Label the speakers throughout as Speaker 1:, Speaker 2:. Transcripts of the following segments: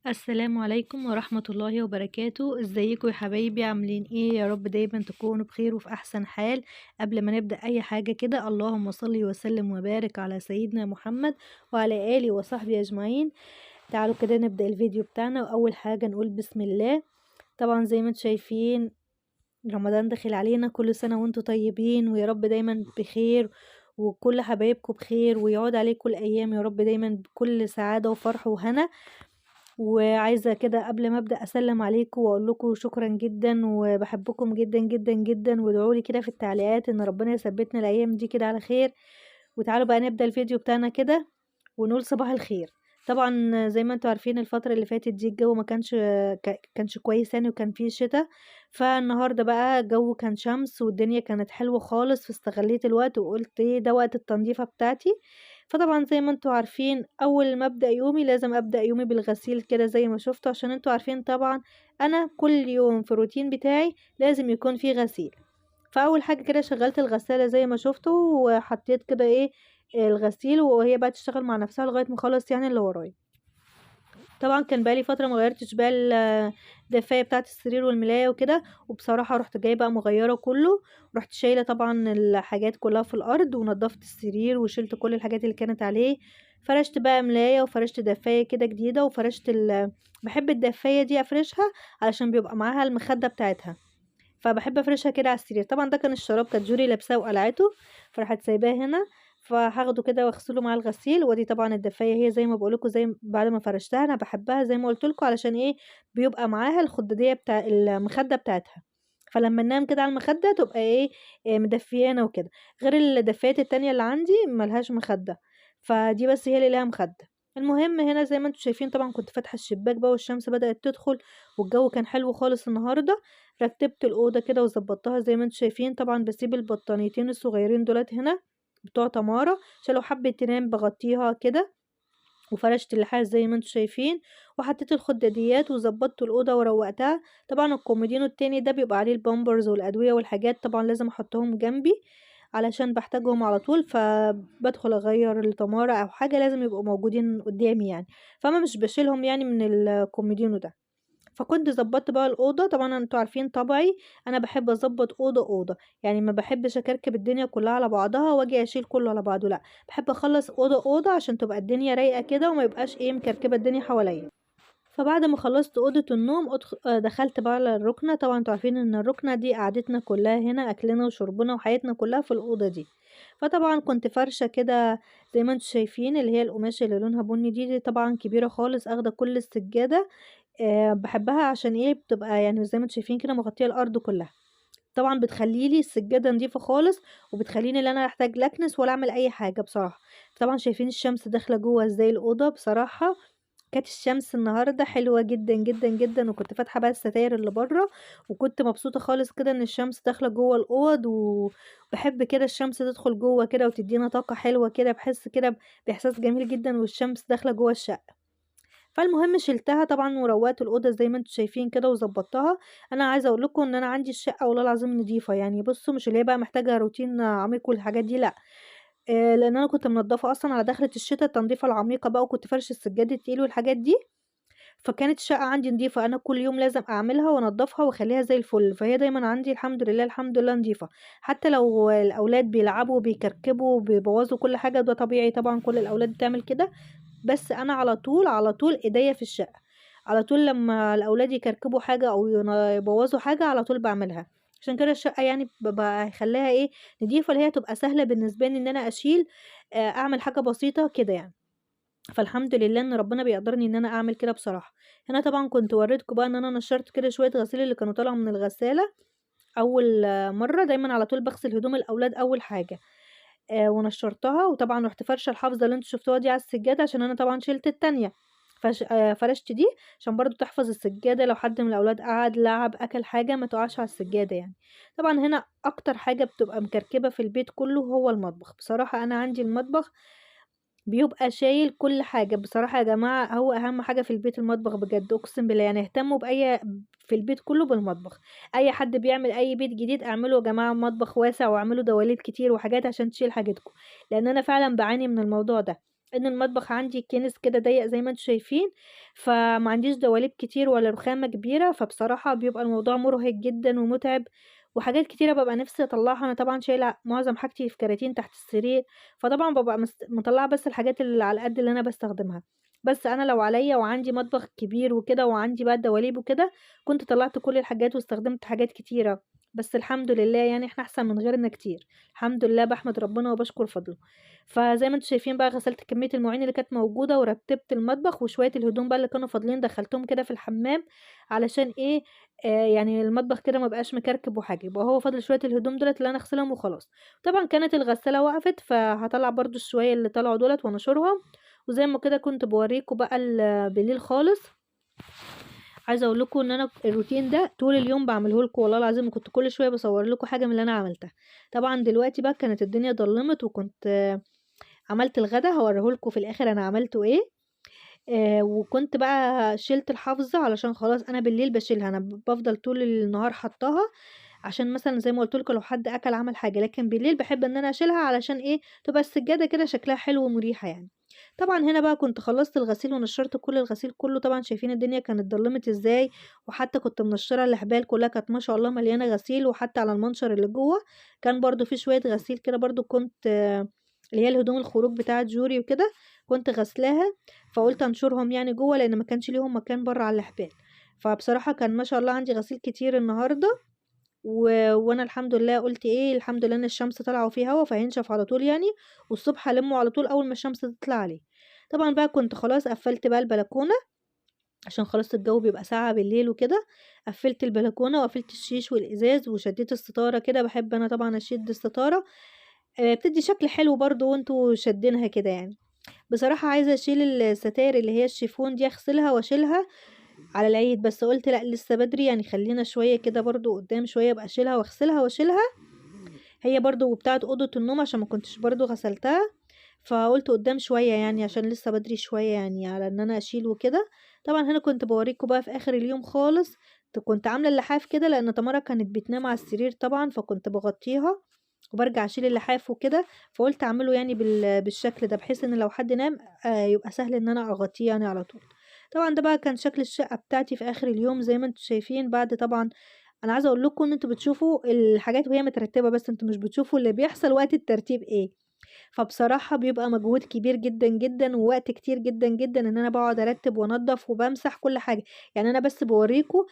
Speaker 1: السلام عليكم ورحمة الله وبركاته. ازيكم يا حبايبي؟ عاملين ايه؟ يا رب دايما تكونوا بخير وفي احسن حال. قبل ما نبدأ اي حاجة كده، اللهم صل وسلم وبارك على سيدنا محمد وعلى آله وصحبه اجمعين. تعالوا كده نبدأ الفيديو بتاعنا، واول حاجة نقول بسم الله. طبعا زي ما انتم شايفين رمضان داخل علينا، كل سنة وانتم طيبين ويا رب دايما بخير وكل حبايبكم بخير، ويعود عليكم الايام يا رب دايما بكل سعادة وفرح وهنا. وعايزة كده قبل ما أبدأ أسلم عليكم وأقول لكم شكرا جدا وبحبكم جدا جدا جدا، وادعوا لي كده في التعليقات إن ربنا يثبتنا الأيام دي كده على خير. وتعالوا بقى نبدأ الفيديو بتاعنا كده ونقول صباح الخير. طبعا زي ما انتوا عارفين الفترة اللي فاتت دي الجو ما كانش كويس يعني، وكان فيه شتاء. فالنهاردة بقى الجو كان شمس والدنيا كانت حلوة خالص، فاستغليت الوقت وقلت ايه ده وقت التنظيفة بتاعتي. فطبعا زي ما انتوا عارفين اول ما ابدا يومي لازم ابدا يومي بالغسيل كده زي ما شفتوا، عشان انتوا عارفين طبعا انا كل يوم في الروتين بتاعي لازم يكون فيه غسيل. فاول حاجه كده شغلت الغساله زي ما شفتوا، وحطيت كده ايه الغسيل وهي بقى تشتغل مع نفسها لغايه ما اخلص يعني اللي ورايا. طبعا كان بقالي فتره ما غيرتش بقى الدفايه بتاعه السرير والملايه وكده، وبصراحه رحت جايبه مغيره كله، رحت شايله طبعا الحاجات كلها في الارض ونضفت السرير وشلت كل الحاجات اللي كانت عليه. فرشت بقى ملايه وفرشت دفايه كده جديده، وفرشت بحب الدفايه دي افرشها علشان بيبقى معاها المخده بتاعتها، فبحب افرشها كده على السرير. طبعا ده كان الشراب كانت جوري لابساه وقلعته، فراحت سايباه هنا، فهاخده كده واغسله مع الغسيل. ودي طبعا الدفايه هي زي ما بقولكوا، زي بعد ما فرشتها انا بحبها زي ما قلتلكوا علشان ايه بيبقى معاها الخداديه بتاع المخده بتاعتها، فلما ننام كده على المخده تبقى ايه مدفيانه وكده. غير الدفايات التانية اللي عندي ملهاش مخده، فدي بس هي اللي ليها مخده. المهم هنا زي ما انتم شايفين طبعا كنت فاتحه الشباك بقى والشمس بدات تدخل والجو كان حلو خالص النهارده. رتبت الاوضه كده وظبطتها زي ما انتم شايفين. طبعا بسيب البطانيتين الصغيرين دولت هنا بتوع تمارة عشان لو حبت تنام بغطيها كده، وفرشت اللحاف زي ما انتم شايفين، وحطيت الخداديات وظبطت الاوضه وروقتها. طبعا الكومودينو التاني ده بيبقى عليه البامبرز والادويه والحاجات، طبعا لازم احطهم جنبي علشان بحتاجهم على طول، فبدخل اغير لتمارة او حاجه لازم يبقوا موجودين قدامي يعني، فانا مش بشيلهم يعني من الكومودينو ده. فكنت ظبطت بقى الاوضه. طبعا انتوا عارفين طبعي انا بحب اظبط اوضه اوضه، يعني ما بحبش اكركب الدنيا كلها على بعضها واجي اشيل كله على بعضه، لا بحب اخلص اوضه اوضه عشان تبقى الدنيا رايقه كده وما يبقاش ايه مكركبه الدنيا حواليا. فبعد ما خلصت اوضه النوم دخلت بقى على الركنه. طبعا انتوا عارفين ان الركنه دي قعدتنا كلها هنا، اكلنا وشربنا وحياتنا كلها في الاوضه دي. فطبعا كنت فرشه كده زي ما انتوا شايفين اللي هي القماشه اللي لونها بني دي طبعا كبيره خالص اخده كل السجاده. بحبها عشان ايه بتبقى يعني زي ما انتوا شايفين كده مغطيه الارض كلها. طبعا بتخليلي السجاده نظيفه خالص وبتخليني لا انا احتاج لا اكنس ولا اعمل اي حاجه بصراحه. طبعا شايفين الشمس داخله جوه ازاي الاوضه، بصراحه كانت الشمس النهارده حلوه جدا جدا جدا، وكنت فاتحه بقى الستاير اللي بره وكنت مبسوطه خالص كده ان الشمس داخله جوه الاوض، وبحب كده الشمس تدخل جوه كده وتدينا طاقه حلوه كده، بحس كده باحساس جميل جدا والشمس داخله جوه الشقه. فالمهم شلتها طبعا وروقت الاوضه زي ما انتم شايفين كده وظبطتها. انا عايزه اقول لكم ان انا عندي الشقه والله العظيم نظيفه يعني، بصوا مش اللي هي بقى محتاجه روتين عميق والحاجات دي لا، لان انا كنت منضفه اصلا على دخله الشتاء التنظيفه العميقه بقى، وكنت فرش السجاد التقيل والحاجات دي، فكانت الشقه عندي نظيفه. انا كل يوم لازم اعملها وانضفها واخليها زي الفل، فهي دايما عندي الحمد لله الحمد لله نظيفه. حتى لو الاولاد بيلعبوا وبيكركبوا وبيبوظوا كل حاجه ده طبيعي طبعا كل الاولاد بتعمل كده، بس انا على طول على طول ايديا في الشقه على طول، لما الاولاد يكركبوا حاجه او يبوظوا حاجه على طول بعملها. عشان كده الشقه يعني بخليها ايه نضيفه، اللي هي تبقى سهله بالنسبه لي ان انا اشيل، اعمل حاجه بسيطه كده يعني. فالحمد لله ان ربنا بيقدرني ان انا اعمل كده بصراحه. هنا طبعا كنت وريتكم بقى ان انا نشرت كده شويه غسيل اللي كانوا طالعوا من الغساله اول مره، دايما على طول بغسل هدوم الاولاد اول حاجه، ونشرتها. وطبعا رحت فرشه الحافظه اللي انتوا شفتوها دي على السجاده عشان انا طبعا شلت التانية، فرشت دي عشان برضو تحفظ السجاده لو حد من الاولاد قعد لعب اكل حاجه ما تقعش على السجاده يعني. طبعا هنا اكتر حاجه بتبقى مكركبه في البيت كله هو المطبخ. بصراحه انا عندي المطبخ بيبقى شايل كل حاجه بصراحه يا جماعه، هو اهم حاجه في البيت المطبخ بجد اقسم بالله. يعني اهتموا باي في البيت كله بالمطبخ، اي حد بيعمل اي بيت جديد اعملوا يا جماعه مطبخ واسع واعملوا دواليب كتير وحاجات عشان تشيل حاجتكم، لان انا فعلا بعاني من الموضوع ده. إن المطبخ عندي كنس كده ضيق زي ما انتم شايفين، فما عنديش دواليب كتير ولا رخامة كبيرة، فبصراحة بيبقى الموضوع مرهق جدًا ومتعب، وحاجات كتيرة بابقى نفسي أطلّعها. أنا طبعًا شايلة معظم حاجتي في كراتين تحت السرير، فطبعًا بابقى مطلّعة بس الحاجات اللي على قد اللي أنا باستخدمها. بس أنا لو عليّا وعندي مطبخ كبير وكده وعندي بقى الدواليب وكده، كنت طلّعت كل الحاجات واستخدمت حاجات كتيرة، بس الحمد لله يعني إحنا أحسن من غيرنا كتير، الحمد لله باحمد ربنا وباشكر فضله. فزي ما أنتم شايفين بقى غسلت كمية المواعين اللي كانت موجودة، ورتبت المطبخ، وشوية الهدوم بقى اللي كانوا فاضلين دخلتهم كده في الحمام علشان إيه، يعني المطبخ كده ما بقاش مكركب وحاجة، يبقى هو فاضل شوية الهدوم دُولة اللي أنا أغسلهم وخلاص. طبعًا كانت الغسالة وقفت، فهاطلّع برضه الشوية اللي طلعوا دُولة وأنشرهم، وزي ما كده كنت باوريكم بقى بالليل خالص. عايزة أقول لكم إن أنا الروتين ده طول اليوم باعمله لكم والله العظيم، وكنت كل شوية باصور لكم حاجة من اللي أنا عملتها. طبعًا دلوقتي بقى كانت الدنيا ضلمت، وكنت عملت الغدا هاوريه لكم في الآخر أنا عملته إيه. وكنت بقى شِلت الحافظة علشان خلاص أنا بالليل باشيلها، أنا بافضل طول النهار حاطاها عشان مثلًا زي ما قُلت لكم لو حد أكل عمل حاجة، لكن بالليل باحب إن أنا أشيلها علشان إيه، تبقى السجادة كده شكلها حلو ومريحة يعني. طبعًا هنا بقى كنت خلصت الغسيل ونشرت كل الغسيل كله، طبعًا شايفين الدنيا كانت ضلمت إزاي، وحتى كنت منشرة الحبال كلها كانت ما شاء الله مليانة غسيل، وحتى على المنشر اللي جوه كان برضه في شوية غسيل كده برضه كنت اللي هي الهدوم الخروج بتاعة جوري وكده كنت غسلاها، فقُلت أنشرهم يعني جوه لأن ما كانش ليهم مكان برّه على الحبال. فبصراحة كان ما شاء الله عندي غسيل كتير النهارده، وأنا الحمد لله قُلت إيه الحمد لله إن الشمس طالعة وفي هوا فهينشف على طول يعني، والصبح هالمه على طول أول ما الشمس تطلع عليه. طبعًا بقى كنت خلاص قفلت بقى البلكونة عشان خلاص الجو بيبقى ساقع بالليل وكده، قفلت البلكونة وقفلت الشيش والإزاز وشديت الستارة كده، باحب أنا طبعًا أشد الستارة، بتدي شكل حلو برضه وأنتم شادينها كده يعني. بصراحة عايزة أشيل الستاير اللي هي الشيفون دي أغسلها وأشيلها على العيد، بس قُلت لأ لسه بدري يعني، خلينا شوية كده برضه قدام شوية أبقى أشيلها وأغسلها وأشيلها، هي برضه بتاعة أوضة النوم عشان ما كنتش برضه غسلتها، فقُلت قدام شوية يعني عشان لسه بدري شوية يعني على إن أنا أشيل وكده. طبعًا هنا كنت باوريكم بقى في آخر اليوم خالص، كنت عاملة اللحاف كده لأن تمارا كانت بتنام على السرير طبعًا، فكنت باغطيها وبارجع أشيل اللحاف وكده، فقُلت أعمله يعني بالشكل ده بحيث إن لو حد نام يبقى سهل إن أنا أغطيه يعني على طول. طبعًا ده بقى كان شكل الشقة بتاعتي في آخر اليوم زي ما انتم شايفين. بعد طبعًا أنا عايزة أقول لكم إن انتم بتشوفوا الحاجات وهي مترتبة، بس انتم مش بتشوفوا اللي بيحصل وقت الترتيب إيه. فبصراحة بيبقى مجهود كبير جدًا، جدًا، ووقت كتير جدًا، جدًا إن أنا باقعد أرتب وأنضف وبامسح كل حاجة، يعني أنا بس باوريكم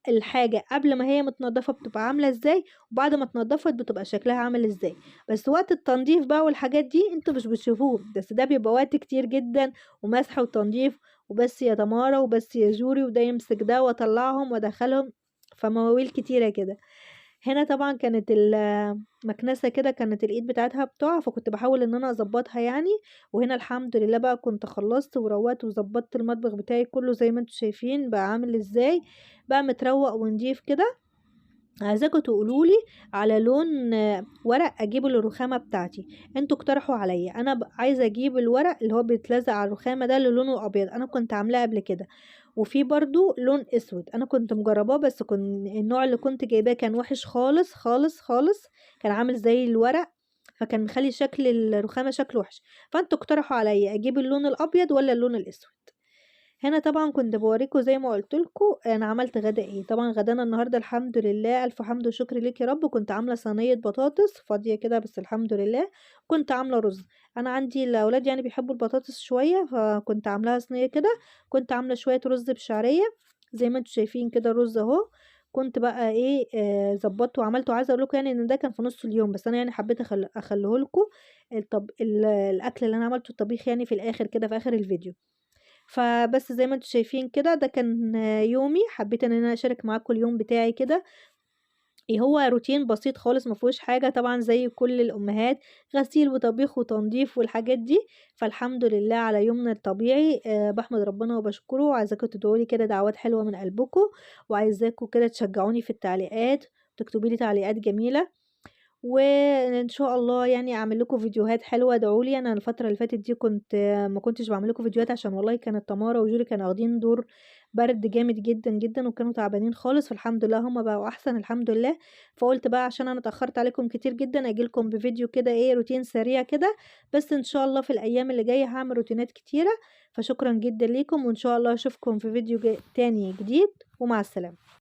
Speaker 1: الحاجة قبل ما هي متنضفة بتبقى عاملة إزاي، وبعد ما اتنضفت بتبقى شكلها عامل إزاي، بس وقت التنضيف بقى والحاجات دي انتوا مش بتشوفوه، بس ده بيبقى وقت كتير جدًا ومسح وتنضيف، وبس يا تمارا وبس يا جوري، وده يمسك ده وأطلعهم وأدخلهم، فمواويل كتيرة كده. هنا طبعًا كانت المكنسة كده كانت الإيد بتاعتها بتقع، فكنت باحاول إن أنا أضبطها يعني. وهنا الحمد لله بقى كنت خلصت وروقت وضبطت المطبخ بتاعي كله زي ما انتم شايفين بقى عامل إزاي، بقى متروق ونضيف كده. عايزاكم تقولوا لي على لون ورق اجيبه للرخامه بتاعتي، انتوا اقترحوا عليا. انا عايزه اجيب الورق اللي هو بيتلزق على الرخامه ده اللي لونه ابيض، انا كنت عاملاه قبل كده، وفي برضو لون اسود انا كنت مجرباه، بس النوع اللي كنت جايباه كان وحش خالص خالص خالص، كان عامل زي الورق، فكان مخلي شكل الرخامه شكله وحش. فانتوا اقترحوا عليا اجيب اللون الابيض ولا اللون الاسود. هنا طبعا كنت بوريكم زي ما قلت لكم انا عملت غدا ايه. طبعا غدانا النهارده الحمد لله الف حمد وشكر ليك يا رب، كنت عامله صينيه بطاطس فاضيه كده بس الحمد لله، كنت عامله رز. انا عندي الاولاد يعني بيحبوا البطاطس شويه، فكنت عاملاها صينيه كده. كنت عامله شويه رز بشعريه زي ما انتم شايفين كده، الرز اهو كنت بقى ايه، ظبطته وعملته. عايزه اقول لكم يعني ان ده كان في نص اليوم، بس انا يعني حبيت اخليه لكم الاكل اللي انا عملته الطبيخ يعني في الاخر كده في اخر الفيديو. فبس زي ما انتم شايفين كده ده كان يومي، حبيت ان انا اشارك معاكم اليوم بتاعي كده. إيه هو روتين بسيط خالص ما فيهوش حاجه، طبعا زي كل الامهات غسيل وطبيخ وتنظيف والحاجات دي. فالحمد لله على يومنا الطبيعي، بحمد ربنا وبشكره. وعايزاكم تدعوا لي كده دعوات حلوه من قلبكم، وعايزاكم كده تشجعوني في التعليقات، تكتبوا لي تعليقات جميله. وإن شاء الله يعني أعمل لكم فيديوهات حلوة. ادعوا لي، أنا الفترة اللي فاتت دي كنت ما كنتش باعمل لكم فيديوهات عشان والله كانت تمارا وجوري كانوا واخدين دور برد جامد جدًا، جدًا، وكانوا تعبانين خالص، فالحمد لله هم بقوا أحسن الحمد لله. فقُلت بقى عشان أنا اتأخرت عليكم كتير جدًا أجي لكم بفيديو كده إيه روتين سريع كده، بس إن شاء الله في الأيام اللي جاية هاعمل روتينات كتيرة. فشكرًا جدًا ليكم، وإن شاء الله أشوفكم في فيديو تاني جديد، ومع السلامة.